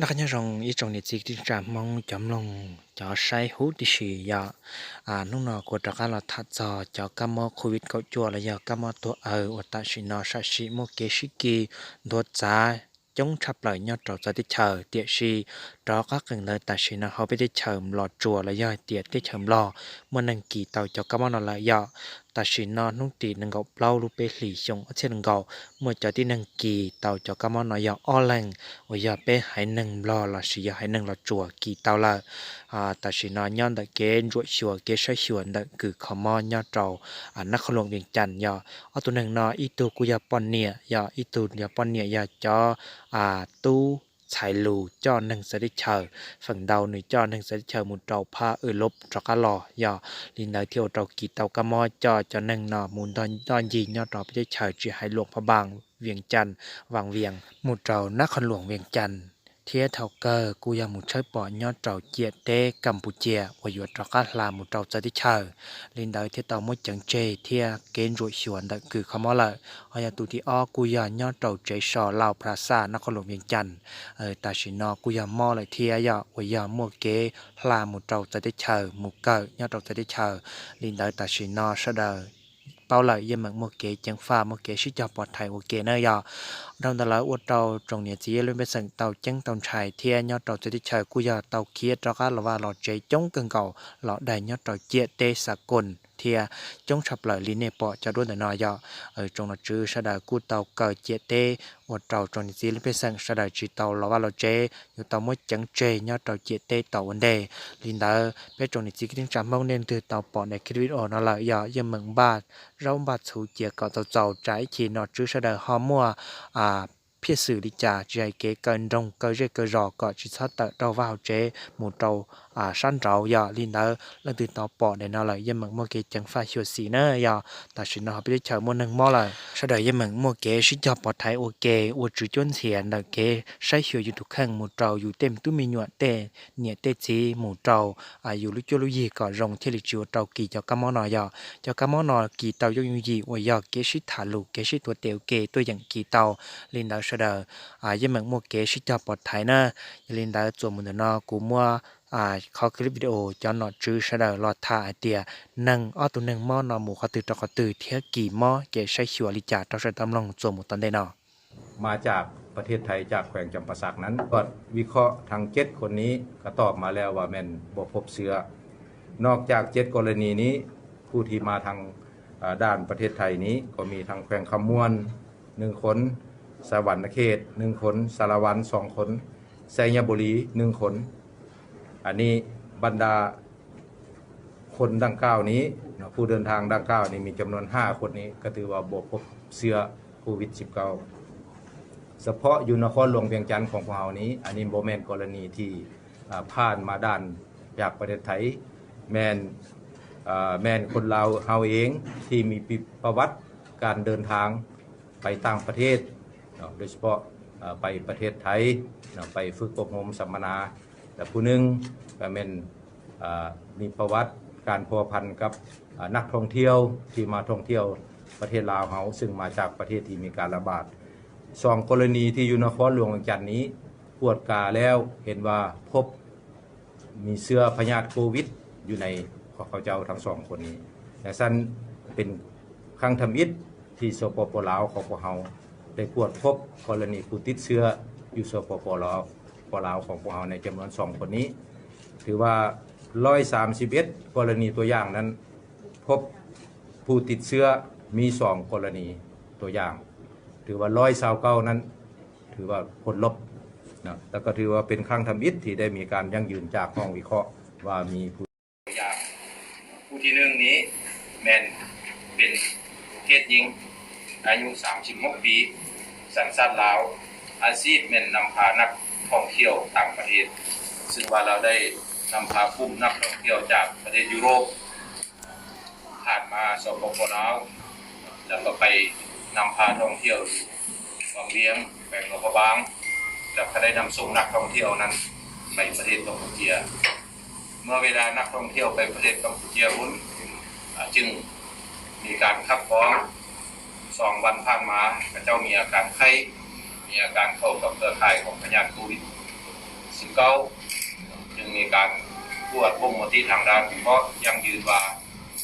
Noj qab nyob zoo ib tsoom niam txiv kwv tij neej tsa Hmoob cov mloog cov saib huv tib si yom. Hnub no kuv rov qab los tham txog cov kab mob covid kaum cuaj los yog kab mob tuag aws uas tam sim no sam sim muaj kev sib kis nthuav txav coob tshaj plaws nyob rau txawv teb chaws, tiam sis rov qab qees ntawd tam sim no hauv peb teb chaws Nplog tsuas los yog hais tias teb chaws Nplog muaj neeg kis tau cov kab mob no lawm yom. Tam sim no hnub tim nees nkaum plaub lub peb hlis xyoo ob txhiab nees nkaum, muaj cov tib neeg kis tau cov kab mob no yog ob leeg uas yog peb haiv neeg Nplog los sis yog haiv neeg Los Tsuas kis tau lawm. Tam sim no nyob ntawm kev ntsuam xyuas kev saib xyuas ntawm kws kho mob nyob rau Nab Qhoos Luam Vias Cas yog ob tug neeg no ib tug kuj yog poj niam, yog ib tug yog poj niam yog cov tub txhais lus coj neeg txawv teb chaws, feem ntau nws coj neeg txawv teb chaws mus rau phab Europe rov qab los yog li ntawd thiaj ua rau kis tau kab mob coj cov neeg no mus ntoj ncig nyob rau peb teb chaws tsis hais Luam Phaj Npas, Vias Cas, Vas Vias mus rau Nab Qhoos Luam Vias Cas thiab thaum kawg kuj yog mus tshawb pom nyob rau ciam teb Kam Pu Cia uas yuav rov qab hla mus rau txawv teb chaws. Li ntawd thiaj tau muab ceev tseg thiab kev ntsuam xyuas ntawm kws kho mob lawm. Ho yog tus thib ob kuj yog nyob rau tsev so Lao Plaza Nab Qhoos Luam Vias Cas, tam sim no kuj yog mob lawm thiab yog uas yog muaj kev hla mus rau txawv teb chaws mus kawm nyob rau txawv teb chaws. Li ntawd tam sim no sawv daws paub lawm yeej meem muaj kev ceev faj muaj kev sib cog pov thaiv ua ke na yog. Dhau ntawd lawm ua rau tsoom niam txiv lub pej xeem tau ceeb tau ntshai thiab nyob rau txawv teb chaws kuj yog tau khiav rov qab los vaj los tsev coob kawg nkaus los daig nyob rau ciam teb Xa Koos thiab coob tshaj plaws li nej pom cov duab ntawm no yog. Tsoom nom tswv sawv daws kuj tau kaw ciam teb ua rau tsoom niam txiv lub pej xeem sawv daws tsis tau los vaj los tsev yuav tau muab ceev tseg nyob rau ciam teb tau ua ntej. Li ntawd peb tsoom niam txiv kwv tij neej tsa Hmoob nej leej twg tau pom daim clip video no lawm yog yeej meem npaj zaub npaj txhuv cia kom txaus txaus tsam ib chim nom tswv sawv daws ho muaj phiaj xwm li cas tsis hais kev kaw nroog kaw zej kaw zos kom tsis txhob tawm raug vaj hauv tsev mus rau sab nraud yog. Li ntawd leej twg tau pom daim no lawm yeej meem muaj kev ceev faj xyuam xim na yog. Tam sim no hauv peb teb chaws muaj neeg mob lawm sawv daws yeej meem muaj kev sib cog pov thaiv ua ke ua tswv cuab ntxhias ntawm kev saib xyuas yus tus kheej mus rau yus tej tub me nyuam tej niam tej txiv mus rau yus lub cuab lub yig kom zoo thiaj li tsis ua rau kis cov kab mob no yog. Cov kab mob no kis tau yooj yooj yim uas yog kev sib tham lus kev sib tuav tes ua ke tuaj yeem kis tau. Li ntawd sawv daws yeej meem muaj kev sib cog pov thaiv na. Yog li ntawd txuas mus ntawm no kuv muab qhov clip video cov nom tswv sawv daws los tham hais tias neeg ob tug neeg mob no mus qhov twg rau qhov twg thiab kis mob ces saib xyuas li cas rau sawv daws tau mloog txuas mus tom ntej no.มาจากประเทศไทย จากแขวงจำปาสักนั้น ตรวจวิเคราะห์ทั้งเจ็ดคนนี้ ก็ตอบมาแล้วว่าแม่นบ่พบเชื้อ นอกจากเจ็ดกรณีนี้ ผู้ที่มาทาง เอ่อ ด้านประเทศไทยนี้ ก็มีทางแขวงคำม่วน หนึ่งคน สะหวันนะเขต หนึ่งคน สารวัน สองคน ไชยบุรี หนึ่งคน อันนี้บรรดา คนดังกล่าวนี้นะ ผู้เดินทางดังกล่าวนี้มีจำนวนห้าคนนี้ ก็ถือว่าบ่พบเชื้อโควิดสิบเก้า เฉพาะอยู่นครหลวงเวียงจันทน์ของพวกเรานี้ อันนี้บ่แม่นกรณีที่ อ่า ผ่านมาด่านจากประเทศไทย แม่น อ่า แม่นคนลาวเฮาเองที่มีประวัติการเดินทางไปต่างประเทศเนาะ โดยเฉพาะ อ่า ไปประเทศไทยเนาะ ไปฝึกอบรมสัมมนา และผู้หนึ่งก็แม่น อ่า มีประวัติการพัวพันกับ อ่า นักท่องเที่ยวที่มาท่องเที่ยวประเทศลาวเฮา ซึ่งมาจากประเทศที่มีการระบาด สองกรณีที่อยู่นครหลวงเวียงจันทน์นี้ กวดกาแล้วเห็นว่าพบ มีเชื้อพยาธิโควิดอยู่ในพวกเขาเจ้าทั้งสองคนนี้ และสั้นเป็นครั้งทำอิฐที่ สปป ลาว ของพวกเราได้กวดพบกรณีผู้ติดเชื้ออยู่ สปป ลาว ป ลาว ของพวกเราในจำนวนสองคนนี้ ถือว่าร้อยสามสิบเอ็ดกรณีตัวอย่างนั้น พบผู้ติดเชื้อมีสองกรณีตัวอย่าง ถือว่าร้อยซาวเก้านั้น ถือว่าพ้นลบนะ แล้วก็ถือว่าเป็นครั้งทำอิฐที่ได้มีการยั่งยืนจากห้องวิเคราะห์ว่ามีผู้ ตัวอย่าง ผู้ที่หนึ่งนี้แม่นเป็นเพศหญิง อายุสามสิบหกปี สัญชาติลาว อาชีพแม่นนำพานักท่องเที่ยวต่างประเทศ ซึ่งว่าเราได้นำพากลุ่มนักท่องเที่ยวจากประเทศยุโรป ผ่านมา สปป ลาว แล้วก็ไปนำพาท่องเที่ยวอยู่วังเวียง แขวงหลวงพระบาง แล้วก็ได้นำส่งนักท่องเที่ยวนั้นไปประเทศกัมพูเชีย เมื่อเวลานักท่องเที่ยวไปประเทศกัมพูเชียพุ้น อ่า จึงมีการคัดกรอง สองวันผ่านมา เขาเจ้ามีอาการไข้ มีอาการเข้ากับเครือข่ายของพยาธิโควิด สิบเก้า จึงมีการตรวจพบมลพิษทางด้าน เพราะยังยืนว่า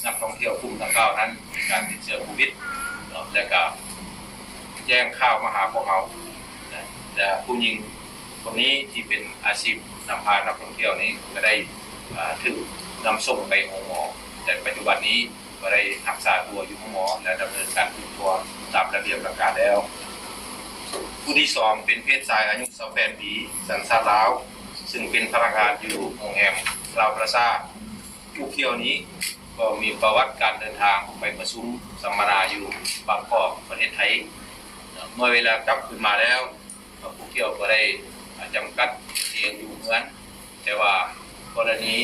นักท่องเที่ยวกลุ่มดังกล่าวนั้นมีการติดเชื้อโควิด แล้วก็แจ้งข่าวมาหาพวกเรา และผู้หญิงคนนี้ที่เป็นอาชีพนำพานักท่องเที่ยวนี้ก็ได้ถูกนำส่งไปโรงหมอ แต่ปัจจุบันนี้ก็ได้รักษาตัวอยู่โรงหมอ และดำเนินการคุมตัวตามระเบียบหลักการแล้ว ผู้ที่สองเป็นเพศชายอายุสิบแปดปี สัญชาติลาว ซึ่งเป็นพนักงานอยู่โรงแรมลาวพลาซ่า ผู้เที่ยวนี้ก็มีประวัติการเดินทางไปประชุมสัมมนาอยู่บางกอกประเทศไทย เมื่อเวลากลับคืนมาแล้ว ผู้เที่ยวก็ได้จำกัดเตียงอยู่เฮือน แต่ว่ากรณี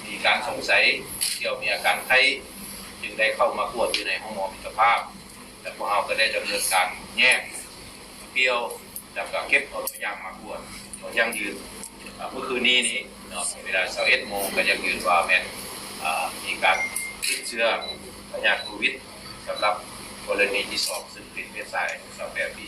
มีการสงสัยเที่ยวมีอาการไข้ จึงได้เข้ามาตรวจอยู่ในห้องหมอมิตรภาพ และพวกเราก็ได้ดำเนินการแยกเที่ยว แล้วก็เก็บเอาตัวอย่างมาตรวจอย่างยั่งยืน เมื่อคืนนี้นี้เวลาสิบเอ็ดโมงก็ยังยืนว่าแม่นมีการติดเชื้อพยาธิโควิด สำหรับกรณีที่สองซึ่งเป็นเพศชายอายุสิบแปดปี